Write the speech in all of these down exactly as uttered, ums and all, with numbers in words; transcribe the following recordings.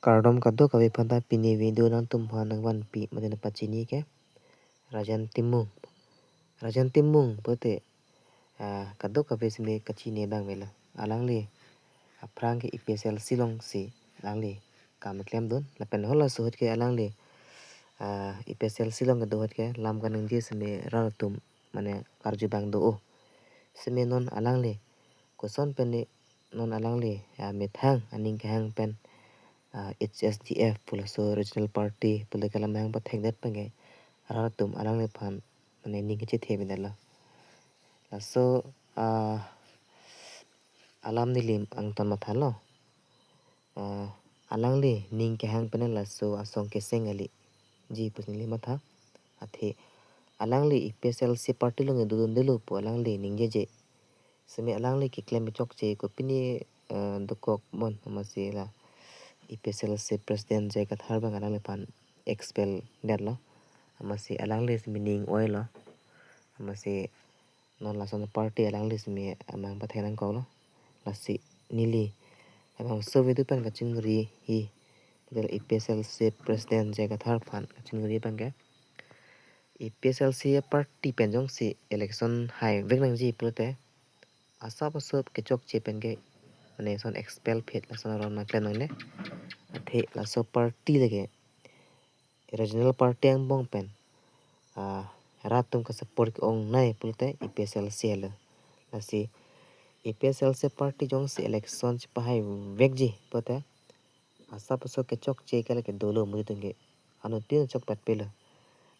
Kardom kadokave aphanta. Pini video nangtum aphan nangvanpi mate nangpachini ke Rajan Timung. Rajan Timung pute, ah, kadokave seme kachini abang avelo. Alangli aphrang ke A P H L C alongsi alangli kam klemdun. Lapen halaso ahut ke alangli, ah, A P H L C along kedo ahut ke lam kaningje seme rat atum mane karju abang do-o. Seme non alangli koson pen ne non alangli, ah, methang aning kehang pen, ah, H S D F pu laso regional party pu le kalam hang pathekdet pen ke rat atum alangliphan mane ning kachethe bendetlo. Laso, ah, alam neli angton mathalo. Ah, alangli ning kehang pen laso asong keseng kaliji pusi neli matha. Athe alangli A P H L C party along dodundelo pu alangli ningjeje. Seme alangli keklem kechokche kopine, eh, dokok bon amatsi la A P H L C president J I Kathar abang alangliphan expel detlo. Amatsi alangli seme ning oilo. Amatsi non lason party alangli seme amang pathek nangkoklo. Lasi neli labangso video pen kachingri hi, A P H L C president J I Kathar aphan kachingri abang ke, A P H L C party pen jongsi election haivek nangji pulote asap asap kechokche pen ke mane lason expel phit lason aron ma klem nangne. Athe laso party lake regional party angbong pen, ah, rat atum kasupport ke-ongnei pulote A P H L C helo. Lasi A P H L C party jongsi election chepahaivekji pulote asap asap kechokche ke lake dolo muri atum ke anuttin chokpatpelo.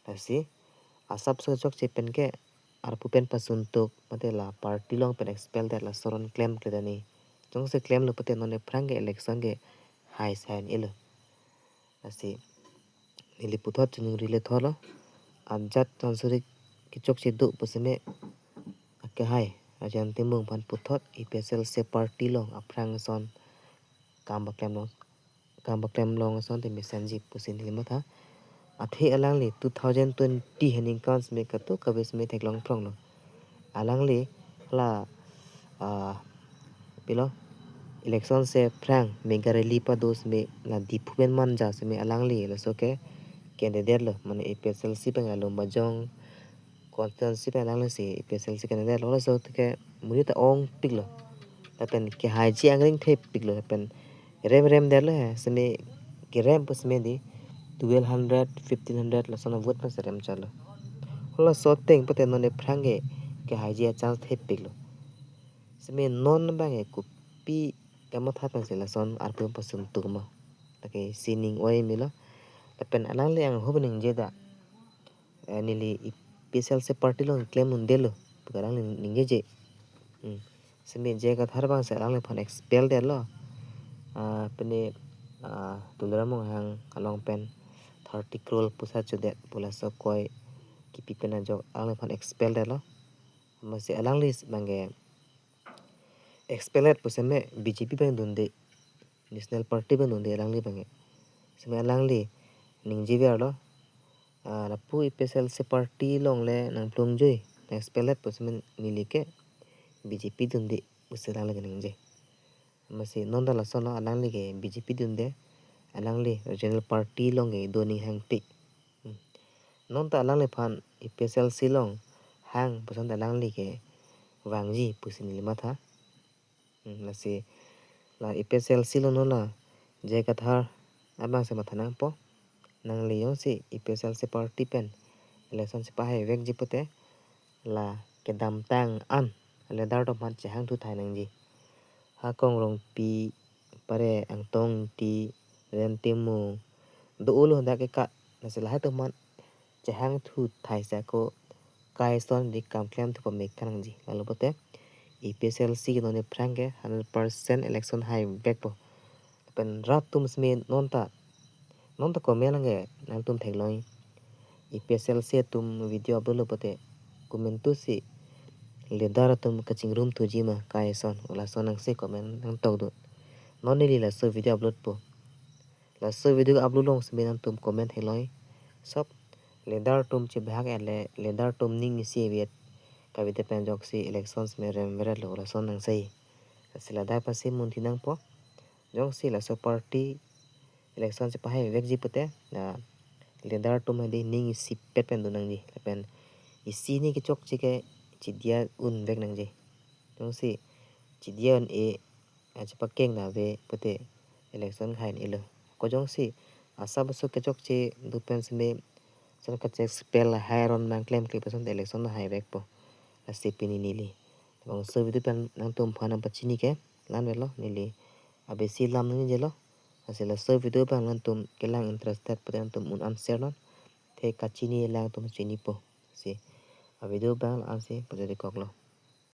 Lasi asap asap kechokche pen ke arpu pen pasuntuk mate la party along pen expel det laso aron klemkle dani. Jongsi klemlo pulote non aphrang ke election ke hai sai elo. Lasi neli puthot chuningri le thotlo. Ajat chonsurik kechokche do pu seme akehai Rajan Timung aphan puthot A P H L C party along aphrang ason kam paklem long, kam paklem long asonte mesenji pusi neli matha. Athe alangli two thousand twenty aningkan seme kadokave seme theklong phronglo. Alangli la, ah, pilo election si aphrang mega rally pado seme la Diphu pen Manja seme alangli laso ke candidate lo, mane A P H L C pen Lumbajong constituency pen alanglisi A P H L C candidate lo, laso ke monit ta ongpiklo. Lapen kehaiji angring thepiklo, lapen rem rem detlo he, seme kerem pu seme dei twelve hundred, fifteen hundred lason a-vote pensi rem chalo. Halaso ateng pute non aphrang ke kehaiji a-chance thepiklo. Seme non abang ke kopi kamatha pensi lason arpu pasuntuk ma. Lake si ning oi melo. Lapen alangli angho ningje ta, eh, neli A P H L C party along klem undelo pu alangli ningjeje. Hmm. Seme J I Kathar abangsi alangliphan expel detlo. Ah, pine, ah, Tuliram Ronghang along pen thirty crore poisa chodet pu laso akoi kipi pen ajok alangliphan expel detlo. Amatsi alangli abang ke expel det pu seme B J P abang dunde, National Party abang dunde alangli abang ke. Seme alangli ningjeverlo, ah, lapu A P H L C party along le nangplungjui, nang-expel det pu seme neli ke B J P dunde pusi alangli ke ningje. Amatsi non ta lasonlo, alangli ke B J P dunde, alangli regional party along ke do aning hangpik. Hmm. Non ta alangliphan A P H L C along hang puson ta alangli ke vangji pusi neli matha. Hmm, lasi la A P H L C along non la J I Kathar abangsi matha nangpo. Nangli jongsi A P H L C party pen election si pahai vekji pute, la kedamtang an leader atum aphan chehangthu thai nangji. Hakong Rongpi, pare Angtong Ingti, Ren Timung, do-olo hadak ke ka, lasi lahai atum aphan chehangthu thai sa ko kai ason dei kam klemthu pame nangji. Lalu pute A P H L C ke non aphrang ke hundred percent election hai vekpo. Lapen rat atum seme non ta, non ta comment lang ke nangtum theklong. A P H L C atum video upload lo pute komantusi leader atum kachingrum thuji ma kai ason, lason nangsi comment nangtokdun. Non neli laso video upload po. Laso video upload long seme nangtum comment theklong. Sob leader atum chebahak ele, leader atum ning isi avet, kave det pen ajoksi election seme remveret lo, lason nangsi. Lasi ladak pensi munthi nangpo. Jongsi laso party election chepahai vekji pute, na leader atum hadi ning isipet pen do nangji. Lapen isi ni kechokche ke chidia un vek nangji. Jongsi chidia un-e, achepakeng na ave pute election hai un-elo. Ko jongsi asap aso kechokche do pen seme, son kachek spell hai aron mang klemkle pen son election hai vekpo. Lasi pini neli labangso video pen nangtumphan nangpachini ke la-an avelo, neli abesi lam nangjelo. Lasi laso video abang nangtum kelang interested pute nangtum un-an share non. The kachini alangtum chinipo. Si avideo abang la-ansi pajirkoklo.